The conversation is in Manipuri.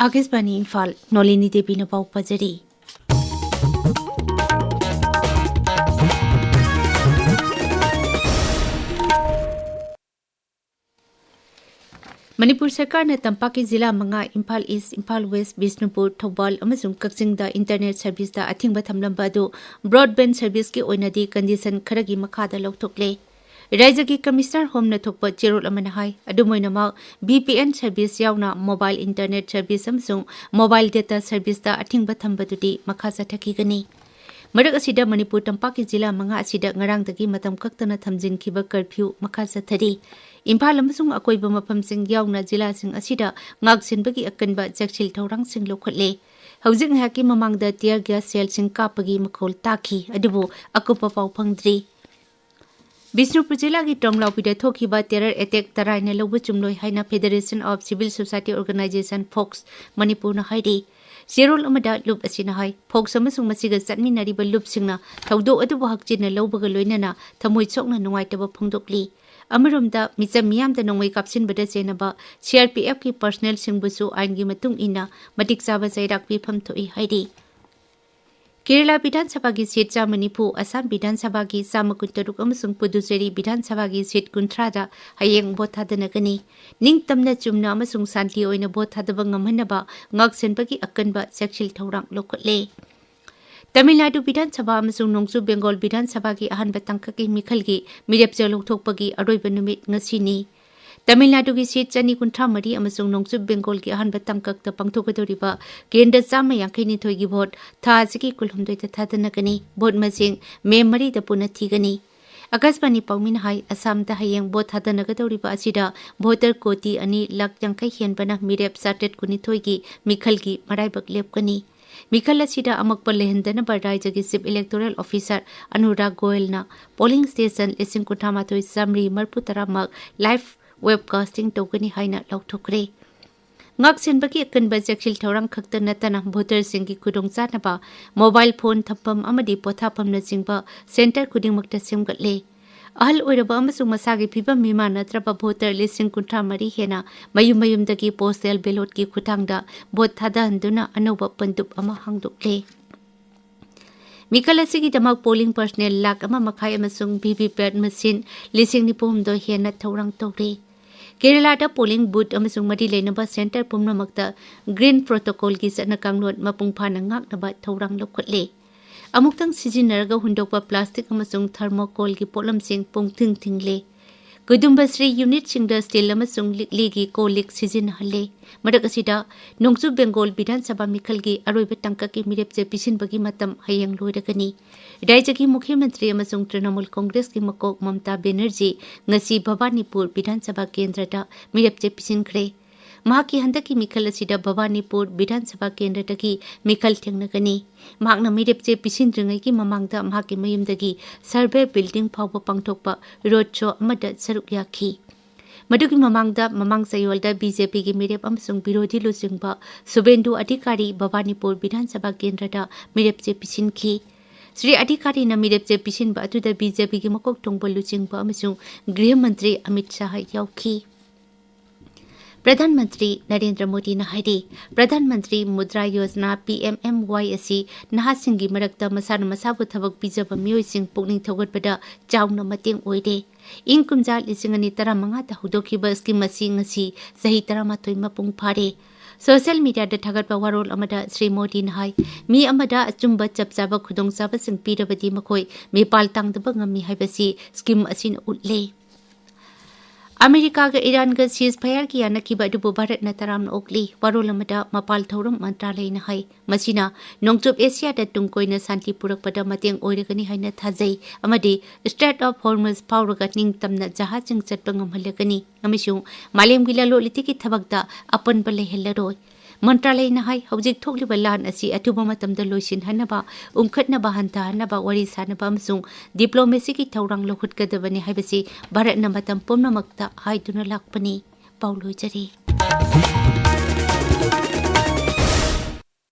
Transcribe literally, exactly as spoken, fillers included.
ꯑꯥꯀꯥꯁꯕꯥꯅꯤ ꯏꯝꯐꯥꯜ, ꯅꯣꯂꯤꯅꯤ ꯗꯦꯕꯤꯅ ꯄꯥꯎ ꯄꯥꯖꯔꯤ꯫ ꯃꯅꯤꯄꯨꯔ ꯁꯔꯀꯥꯔꯅ ꯇꯝꯄꯥꯛꯀꯤ ꯖꯤꯂꯥ ꯃꯉꯥ, ꯏꯝꯐꯥꯜ ꯏꯁ, ꯏꯝꯐꯥꯜ ꯋꯦꯁ, ꯕꯤꯁꯅꯨꯄꯨꯔ, ꯊꯧꯕꯥꯜ ꯑꯃꯁꯨꯡ ꯀꯛꯆꯤꯡꯗ ꯏꯟꯇꯔꯅꯦꯠ ꯁꯔꯚꯤꯁꯇ ꯑꯊꯤꯡꯕ ꯊꯝꯂꯝꯕ ꯑꯗꯨ ꯕ꯭ꯔꯣꯗꯕꯦꯟ ꯁꯔꯚꯤꯁꯀꯤ ꯑꯣꯏꯅꯗꯤ ꯀꯟꯗꯤꯁꯟ ꯈꯔꯒꯤ ꯃꯈꯥꯗ ꯂꯧꯊꯣꯛꯂꯦ꯫ ꯔꯥꯏꯖ꯭ꯌꯒꯤ ꯀꯃꯤꯁꯅꯔ ꯍꯣꯝꯅ ꯊꯣꯛꯄ ꯆꯦꯔꯣꯜ ꯑꯃꯅ ꯍꯥꯏ, ꯑꯗꯨꯝ ꯑꯣꯏꯅꯃꯛ, ꯚꯤ ꯄꯤ ꯑꯦꯟ ꯁꯔꯚꯤꯁ ꯌꯥꯎꯅ ꯃꯣꯕꯥꯏꯜ ꯏꯟꯇꯔꯅꯦꯠ ꯁꯔꯚꯤꯁ ꯑꯃꯁꯨꯡ ꯃꯣꯕꯥꯏꯜ ꯗꯦꯇꯥ ꯁꯔꯚꯤꯁꯇ ꯑꯊꯤꯡꯕ ꯊꯝꯕꯗꯨꯗꯤ ꯃꯈꯥ ꯆꯠꯊꯈꯤꯒꯅꯤ꯫ ꯃꯔꯛ ꯑꯁꯤꯗ, ꯃꯅꯤꯄꯨꯔ ꯇꯝꯄꯥꯛꯀꯤ ꯖꯤꯂꯥ ꯃꯉꯥ ꯑꯁꯤꯗ ꯉꯔꯥꯡꯗꯒꯤ ꯃꯇꯝ ꯀꯛꯇꯅ ꯊꯝꯖꯤꯟꯈꯤꯕ ꯀꯔꯐ꯭ꯌꯨ ꯃꯈꯥ ꯆꯠꯊꯔꯤ꯫ ꯏꯝꯐꯥꯜ ꯑꯃꯁꯨꯡ ꯑꯀꯣꯏꯕ ꯃꯐꯝꯁꯤꯡ ꯌꯥꯎꯅ ꯖꯤꯂꯥꯁꯤꯡ ꯑꯁꯤꯗ ꯉꯥꯛꯁꯦꯟꯕꯒꯤ ꯑꯀꯟꯕ ꯆꯦꯛꯁꯤꯜ ꯊꯧꯔꯥꯡꯁꯤꯡ ꯂꯧꯈꯠꯂꯦ꯫ ꯍꯧꯖꯤꯛ ꯉꯥꯏꯍꯥꯛꯀꯤ ꯃꯃꯥꯡꯗ tear gas shellꯁꯤꯡ ꯀꯥꯞꯄꯒꯤ ꯃꯈꯣꯜ ꯇꯥꯈꯤ, ꯑꯗꯨꯕꯨ ꯑꯀꯨꯞꯄ ꯄꯥꯎ ꯐꯪꯗ꯭ꯔꯤ꯫ ꯕꯤꯁꯅꯨꯄꯨꯔ ꯖꯤꯂꯥꯒꯤ ꯇ꯭ꯔꯣꯡꯂꯥꯎꯕꯤꯗ ꯊꯣꯛꯈꯤꯕ terror attack ꯇꯔꯥꯏꯅ ꯂꯧꯕ ꯆꯨꯝꯂꯣꯏ ꯍꯥꯏꯅ Federation of Civil Society Organization, fox, ꯃꯅꯤꯄꯨꯔꯅ ꯍꯥꯏꯔꯤ꯫ ꯆꯦꯔꯣꯜ ꯑꯃꯗ ꯂꯨꯞ ꯑꯁꯤꯅ ꯍꯥꯏ, ꯐꯣꯛꯁ ꯑꯃꯁꯨꯡ ꯃꯁꯤꯒ ꯆꯠꯃꯤꯟꯅꯔꯤꯕ ꯂꯨꯞꯁꯤꯡꯅ ꯊꯧꯗꯣꯛ ꯑꯗꯨꯕꯨ ꯍꯛꯆꯤꯟꯅ ꯂꯧꯕꯒ ꯂꯣꯏꯅꯅ ꯊꯃꯣꯏ ꯁꯣꯛꯅ ꯅꯨꯡꯉꯥꯏꯇꯕ ꯐꯣꯡꯗꯣꯛꯂꯤ꯫ ꯑꯃꯔꯣꯝꯗ, ꯃꯤꯆꯝ ꯃꯤꯌꯥꯝꯗ ꯅꯣꯡꯃꯩ ꯀꯥꯞꯁꯤꯟꯕꯗ ꯆꯦꯟꯅꯕ ꯁꯤ ꯑꯥꯔ ꯄꯤ ꯑꯦꯐꯀꯤ ꯄꯔꯁꯅꯦꯜꯁꯤꯡꯕꯨꯁꯨ ꯑꯥꯏꯟꯒꯤ ꯃꯇꯨꯡ ꯏꯟꯅ ꯃꯇꯤꯛ ꯆꯥꯕ ꯆꯩꯔꯥꯛ ꯄꯤꯐꯝ ꯊꯣꯛꯏ ꯍꯥꯏꯔꯤ꯫ ꯀꯦꯔꯂꯥ ꯕꯤꯙꯥꯟ ꯁꯚꯥꯒꯤ ꯁꯤꯠ ꯆꯥꯝꯃ ꯅꯤꯐꯨ, ꯑꯁꯥꯝ ꯕꯤꯙꯥꯟ ꯁꯚꯥꯒꯤ ꯆꯥꯝꯃ ꯀꯨꯟꯇꯔꯨꯛ ꯑꯃꯁꯨꯡ ꯄꯨꯗꯨꯆꯦꯔꯤ ꯕꯤꯙꯥꯟ ꯁꯚꯥꯒꯤ ꯁꯤꯠ ꯀꯨꯟꯊ꯭ꯔꯥꯗ ꯍꯌꯦꯡ ꯚꯣꯠ ꯊꯥꯗꯅꯒꯅꯤ꯫ ꯅꯤꯡꯇꯝꯅ, ꯆꯨꯝꯅ ꯑꯃꯁꯨꯡ ꯁꯥꯟꯇꯤ ꯑꯣꯏꯅ ꯚꯣꯠ ꯊꯥꯗꯕ ꯉꯝꯍꯟꯅꯕ ꯉꯥꯛꯁꯦꯟꯕꯒꯤ ꯑꯀꯟꯕ ꯆꯦꯛꯁꯤꯜ ꯊꯧꯔꯥꯡ ꯂꯧꯈꯠꯂꯦ꯫ ꯇꯥꯃꯤꯜ ꯅꯥꯗꯨ ꯕꯤꯙꯥꯟ ꯁꯚꯥ ꯑꯃꯁꯨꯡ ꯅꯣꯡꯆꯨꯞ ꯕꯦꯡꯒꯣꯜ ꯕꯤꯙꯥꯟ ꯁꯚꯥꯒꯤ ꯑꯍꯥꯟꯕ ꯇꯥꯡꯀꯛꯀꯤ ꯃꯤꯈꯜꯒꯤ ꯃꯤꯔꯦꯞꯆꯦ ꯂꯧꯊꯣꯛꯄꯒꯤ ꯑꯔꯣꯏꯕ ꯅꯨꯃꯤꯠ ꯉꯁꯤꯅꯤ꯫ ꯇꯥꯃꯤꯜ ꯅꯥꯗꯨꯒꯤ ꯁꯤꯠ ꯆꯅꯤ ꯀꯨꯟꯊ꯭ꯔꯥ ꯃꯔꯤ ꯑꯃꯁꯨꯡ ꯅꯣꯡꯆꯨꯞ ꯕꯦꯡꯒꯣꯜꯒꯤ ꯑꯍꯥꯟꯕ ꯇꯥꯡꯀꯛꯇ ꯄꯥꯡꯊꯣꯛꯀꯗꯧꯔꯤꯕ ꯀꯦꯟꯗ꯭ꯔ ꯆꯥꯝꯃ ꯌꯥꯡꯈꯩ ꯅꯤꯊꯣꯏꯒꯤ ꯚꯣꯠ ꯊꯥ ꯑꯁꯤꯒꯤ ꯀꯨꯟꯍꯨꯝꯗꯣꯏꯗ ꯊꯥꯗꯅꯒꯅꯤ꯫ ꯚꯣꯠ ꯃꯁꯤꯡ ꯃꯦ ꯃꯔꯤꯗ ꯄꯨꯟꯅ ꯊꯤꯒꯅꯤ꯫ ꯑꯀꯥꯁꯕꯥꯅꯤ ꯄꯥꯎꯃꯤꯅ ꯍꯥꯏ, ꯑꯁꯥꯝꯗ ꯍꯌꯦꯡ ꯚꯣꯠ ꯊꯥꯗꯅꯒꯗꯧꯔꯤꯕ ꯑꯁꯤꯗ ꯚꯣꯇꯔ ꯀꯣꯇꯤ ꯑꯅꯤ ꯂꯥꯈ ꯌꯥꯡꯈꯩ ꯍꯦꯟꯕꯅ ꯃꯤꯔꯦꯞ ꯆꯥꯇ꯭ꯔꯦꯠ ꯀꯨꯟꯅꯤꯊꯣꯏꯒꯤ ꯃꯤꯈꯜꯒꯤ ꯃꯔꯥꯏꯕꯛ ꯂꯦꯞꯀꯅꯤ꯫ ꯃꯤꯈꯜ ꯑꯁꯤꯗ ꯑꯃꯛꯄ ꯂꯩꯍꯟꯗꯅꯕ ꯔꯥꯏꯖ꯭ꯌꯒꯤ Chief Electoral Officer Anurag ꯒꯣꯌꯜꯅ polling station ꯂꯤꯁꯤꯡ ꯀꯨꯟꯊ꯭ꯔꯥ ꯃꯥꯊꯣꯏ ꯆꯥꯃꯔꯤ ꯃꯔꯤꯐꯨ ꯇꯔꯥꯃꯛ live webcasting ꯇꯧꯒꯅꯤ ꯍꯥꯏꯅ ꯂꯥꯎꯊꯣꯛꯈ꯭ꯔꯦ꯫ ꯉꯥꯛꯁꯦꯟꯕꯒꯤ ꯑꯀꯟꯕ ꯆꯦꯛꯁꯤꯜ ꯊꯧꯔꯥꯡ ꯈꯛꯇ ꯅꯠꯇꯅ ꯚꯣꯇꯔꯁꯤꯡꯒꯤ ꯈꯨꯗꯣꯡꯆꯥꯅꯕ mobile phone ꯊꯝꯐꯝ ꯑꯃꯗꯤ ꯄꯣꯊꯥꯐꯝꯅꯆꯤꯡꯕ centre ꯈꯨꯗꯤꯡꯃꯛꯇ ꯁꯦꯝꯒꯠꯂꯦ꯫ ꯑꯍꯜ ꯑꯣꯏꯔꯕ ꯑꯃꯁꯨꯡ ꯃꯁꯥꯒꯤ ꯐꯤꯕꯝ ꯃꯤꯃꯥꯟꯅꯗ꯭ꯔꯕ ꯚꯣꯇꯔ ꯂꯤꯁꯤꯡ ꯀꯨꯟꯊ꯭ꯔꯥ ꯃꯔꯤ ꯍꯦꯟꯅ ꯃꯌꯨꯝ ꯃꯌꯨꯝꯗꯒꯤ ꯄꯣꯁꯇꯦꯜ ꯕꯦꯂꯣꯠꯀꯤ ꯈꯨꯠꯊꯥꯡꯗ ꯚꯣꯠ ꯊꯥꯗꯍꯟꯗꯨꯅ ꯑꯅꯧꯕ ꯄꯟꯗꯨꯞ ꯑꯃ ꯍꯥꯡꯗꯣꯛꯂꯦ꯫ ꯃꯤꯈꯜ ꯑꯁꯤꯒꯤꯗꯃꯛ ꯄꯣꯂꯤꯡ ꯄꯔꯁꯅꯦꯜ ꯂꯥꯈ ꯑꯃ ꯃꯈꯥꯏ ꯑꯃꯁꯨꯡ ꯚꯤ ꯚꯤ ꯄꯦꯠ ꯃꯁꯤꯟ ꯂꯤꯁꯤꯡ ꯅꯤꯐꯨ ꯍꯨꯝꯗꯣꯏ ꯍꯦꯟꯅ ꯊꯧꯔꯥꯡ ꯇꯧꯔꯤ꯫ ꯀꯦꯔꯂꯥꯗ ꯄꯣꯂꯤꯡ ꯕꯨꯊ ꯑꯃꯁꯨꯡ ꯃꯔꯤ ꯂꯩꯅꯕ ꯁꯦꯟꯇꯔ ꯄꯨꯝꯅꯃꯛꯇ ꯒ꯭ꯔꯤꯟ ꯄ꯭ꯔꯣꯇꯣꯀꯣꯜꯒꯤ ꯆꯠꯅ ꯀꯥꯡꯂꯣꯟ ꯃꯄꯨꯡ ꯐꯥꯅ ꯉꯥꯛꯅꯕ ꯊꯧꯔꯥꯡ ꯂꯧꯈꯠꯂꯦ꯫ ꯑꯃꯨꯛꯇꯪ ꯁꯤꯖꯤꯟꯅꯔꯒ ꯍꯨꯟꯗꯣꯛꯄ ꯄ꯭ꯂꯥꯁꯇꯤꯛ ꯑꯃꯁꯨꯡ ꯊꯔꯃꯣꯀꯣꯜꯒꯤ ꯄꯣꯠꯂꯝꯁꯤꯡ ꯄꯨꯡꯊꯤꯡ ꯊꯤꯡꯂꯦ꯫ ꯀꯨꯗꯨꯝꯕꯁ꯭ꯔꯤ ꯌꯨꯅꯤꯠꯁꯤꯡꯗ ꯁ꯭ꯇꯤꯜ ꯑꯃꯁꯨꯡ ꯂꯤꯛꯂꯤꯒꯤ ꯀꯣꯜ ꯂꯤꯛ ꯁꯤꯖꯤꯟꯅꯍꯜꯂꯦ꯫ ꯃꯔꯛ ꯑꯁꯤꯗ, ꯅꯣꯡꯆꯨꯞ ꯕꯦꯡꯒꯣꯜ ꯕꯤꯙꯥꯟ ꯁꯚꯥ ꯃꯤꯈꯜꯒꯤ ꯑꯔꯣꯏꯕ ꯇꯥꯡꯀꯛꯀꯤ ꯃꯤꯔꯦꯞꯆꯦ ꯄꯤꯁꯤꯟꯕꯒꯤ ꯃꯇꯝ ꯍꯌꯦꯡ ꯂꯣꯏꯔꯒꯅꯤ꯫ ꯔꯥꯖ꯭ꯌꯒꯤ ꯃꯨꯈ꯭ꯌ ꯃꯟꯇ꯭ꯔꯤ ꯑꯃꯁꯨꯡ ꯇ꯭ꯔꯤꯅꯃꯨꯜ ꯀꯣꯡꯒ꯭ꯔꯦꯁꯀꯤ ꯃꯀꯣꯛ ꯃꯃꯇꯥ ꯕꯦꯅꯔꯖꯤ ꯉꯁꯤ ꯚꯕꯥꯅꯤꯄꯨꯔ ꯕꯤꯙꯥꯟ ꯁꯚꯥ ꯀꯦꯟꯗ꯭ꯔꯗ ꯃꯤꯔꯦꯞꯆꯦ ꯄꯤꯁꯤꯟꯈ꯭ꯔꯦ꯫ ꯃꯍꯥꯛꯀꯤ ꯍꯟꯗꯛꯀꯤ ꯃꯤꯈꯜ ꯑꯁꯤꯗ ꯚꯕꯥꯅꯤꯄꯨꯔ ꯕꯤꯙꯥꯟ ꯁꯚꯥ ꯀꯦꯟꯗ꯭ꯔꯗꯒꯤ ꯃꯤꯈꯜ ꯊꯦꯡꯅꯒꯅꯤ꯫ ꯃꯍꯥꯛꯅ ꯃꯤꯔꯦꯞꯆꯦ ꯄꯤꯁꯤꯟꯗ꯭ꯔꯤꯉꯩꯒꯤ ꯃꯃꯥꯡꯗ ꯃꯍꯥꯛꯀꯤ ꯃꯌꯨꯝꯗꯒꯤ ꯁꯔꯚꯦ ꯕꯤꯜꯗꯤꯡ ꯐꯥꯎꯕ ꯄꯥꯡꯊꯣꯛꯄ ꯔꯣꯗ ꯁꯣ ꯑꯃꯗ ꯁꯔꯨꯛ ꯌꯥꯈꯤ꯫ ꯃꯗꯨꯒꯤ ꯃꯃꯥꯡꯗ ꯃꯃꯥꯡ ꯆꯌꯣꯜꯗ ꯕꯤ ꯖꯦ ꯄꯤꯒꯤ ꯃꯤꯔꯦꯞ ꯑꯃꯁꯨꯡ ꯕꯤꯔꯣꯙꯤ ꯂꯨꯆꯤꯡꯕ ꯁꯨꯕꯦꯟꯗꯨ ꯑꯙꯤꯀꯥꯔꯤ ꯚꯕꯥꯅꯤꯄꯨꯔ ꯕꯤꯙꯥꯟ ꯁꯚꯥ ꯀꯦꯟꯗ꯭ꯔꯗ ꯃꯤꯔꯦꯞꯆꯦ ꯄꯤꯁꯤꯟꯈꯤ꯫ ꯁ꯭ꯔꯤ ꯑꯙꯤꯀꯥꯔꯤꯅ ꯃꯤꯔꯦꯞꯆꯦ ꯄꯤꯁꯤꯟꯕ ꯑꯗꯨꯗ ꯕꯤ ꯖꯦ ꯄꯤꯒꯤ ꯃꯀꯣꯛ ꯊꯣꯡꯕ ꯂꯨꯆꯤꯡꯕ ꯑꯃꯁꯨꯡ ꯒ꯭ꯔꯤꯍ ꯃꯟꯇ꯭ꯔꯤ ꯑꯃꯤꯠ ꯁꯥꯍ ꯌꯥꯎꯈꯤ꯫ ꯄ꯭ꯔꯙꯥꯟ ꯃꯟꯇ꯭ꯔꯤ ꯅꯔꯦꯟꯗ꯭ꯔ ꯃꯣꯗꯤꯅ ꯍꯥꯏꯔꯤ, Pradhan Mantri Mudra Yojana, P M M ꯋꯥꯏ ꯑꯁꯤ ꯅꯍꯥꯁꯤꯡꯒꯤ ꯃꯔꯛꯇ ꯃꯁꯥꯅ ꯃꯁꯥꯕꯨ ꯊꯕꯛ ꯄꯤꯖꯕ ꯃꯤꯑꯣꯏꯁꯤꯡ ꯄꯨꯛꯅꯤꯡ ꯊꯧꯒꯠꯄꯗ ꯆꯥꯎꯅ ꯃꯇꯦꯡ ꯑꯣꯏꯔꯦ꯫ ꯏꯪ ꯀꯨꯝꯖꯥ ꯂꯤꯁꯤꯡ ꯑꯅꯤ ꯇꯔꯥꯃꯉꯥꯗ ꯍꯧꯗꯣꯛꯈꯤꯕ ꯁ꯭ꯀꯤꯝ ꯑꯁꯤ ꯉꯁꯤ ꯆꯍꯤ ꯇꯔꯥꯃꯥꯊꯣꯏ ꯃꯄꯨꯡ ꯐꯥꯔꯦ꯫ ꯁꯣꯁꯤꯌꯦꯜ ꯃꯤꯗꯤꯌꯥꯗ ꯊꯥꯒꯠꯄ ꯋꯥꯔꯣꯜ ꯑꯃꯗ ꯁ꯭ꯔꯤ ꯃꯣꯗꯤꯅ ꯍꯥꯏ, ꯃꯤ ꯑꯃꯗ ꯑꯆꯨꯝꯕ ꯆꯞ ꯆꯥꯕ ꯈꯨꯗꯣꯡꯆꯥꯕꯁꯤꯡ ꯄꯤꯔꯕꯗꯤ ꯃꯈꯣꯏ ꯃꯤꯄꯥꯜ ꯇꯥꯡꯗꯕ ꯉꯝꯃꯤ ꯍꯥꯏꯕꯁꯤ ꯁ꯭ꯀꯤꯝ ꯑꯁꯤꯅ ꯎꯠꯂꯦ꯫ ꯑꯃꯦꯔꯤꯀꯥꯒ ꯏꯔꯥꯟꯒ ceasefire ꯒꯤ ꯌꯥꯅꯈꯤꯕ ꯑꯗꯨꯕꯨ ꯚꯥꯔꯠꯅ ꯇꯔꯥꯝꯅ ꯑꯣꯛꯂꯤ꯫ ꯋꯥꯔꯣꯜ ꯑꯃꯗ ꯃꯄꯥꯜ ꯊꯧꯔꯝ ꯃꯟꯇ꯭ꯔꯥꯂꯌꯅ ꯍꯥꯏ, ꯃꯁꯤꯅ ꯅꯣꯡꯆꯨꯞ ꯑꯦꯁꯤꯌꯥꯗ ꯇꯨꯡ ꯀꯣꯏꯅ ꯁꯥꯟꯇꯤ ꯄꯨꯔꯛꯄꯗ ꯃꯇꯦꯡ ꯑꯣꯏꯔꯒꯅꯤ ꯍꯥꯏꯅ ꯊꯥꯖꯩ ꯑꯃꯗꯤ Strait of Hormuz ꯐꯥꯎꯔꯒ ꯅꯤꯡꯇꯝꯅ ꯖꯍꯥꯖꯁꯤꯡ ꯆꯠꯄ ꯉꯝꯍꯜꯂꯒꯅꯤ ꯑꯃꯁꯨꯡ ꯃꯥꯂꯦꯝꯒꯤ ꯂꯂꯣꯟ ꯏꯇꯤꯛꯀꯤ ꯊꯕꯛꯇ ꯑꯄꯟꯕ ꯂꯩꯍꯜꯂꯔꯣꯏ꯫ ꯃꯟꯇ꯭ꯔꯥꯂꯌꯅ ꯍꯥꯏ, ꯍꯧꯖꯤꯛ ꯊꯣꯛꯂꯤꯕ ꯂꯥꯟ ꯑꯁꯤ ꯑꯊꯨꯕ ꯃꯇꯝꯗ ꯂꯣꯏꯁꯤꯟꯍꯟꯅꯕ, ꯎꯪꯈꯠꯅꯕ, ꯍꯟꯊꯍꯟꯅꯕ ꯋꯥꯔꯤ ꯁꯥꯅꯕ ꯑꯃꯁꯨꯡ ꯗꯤꯄ꯭ꯂꯣꯃꯦꯁꯤꯒꯤ ꯊꯧꯔꯥꯡ ꯂꯧꯈꯠꯀꯗꯕꯅꯤ ꯍꯥꯏꯕꯁꯤ ꯚꯥꯔꯠꯅ ꯃꯇꯝ ꯄꯨꯝꯅꯃꯛꯇ ꯍꯥꯏꯗꯨꯅ ꯂꯥꯛꯄꯅꯤ꯫ ꯄꯥꯎ ꯂꯣꯏꯖꯔꯦ꯫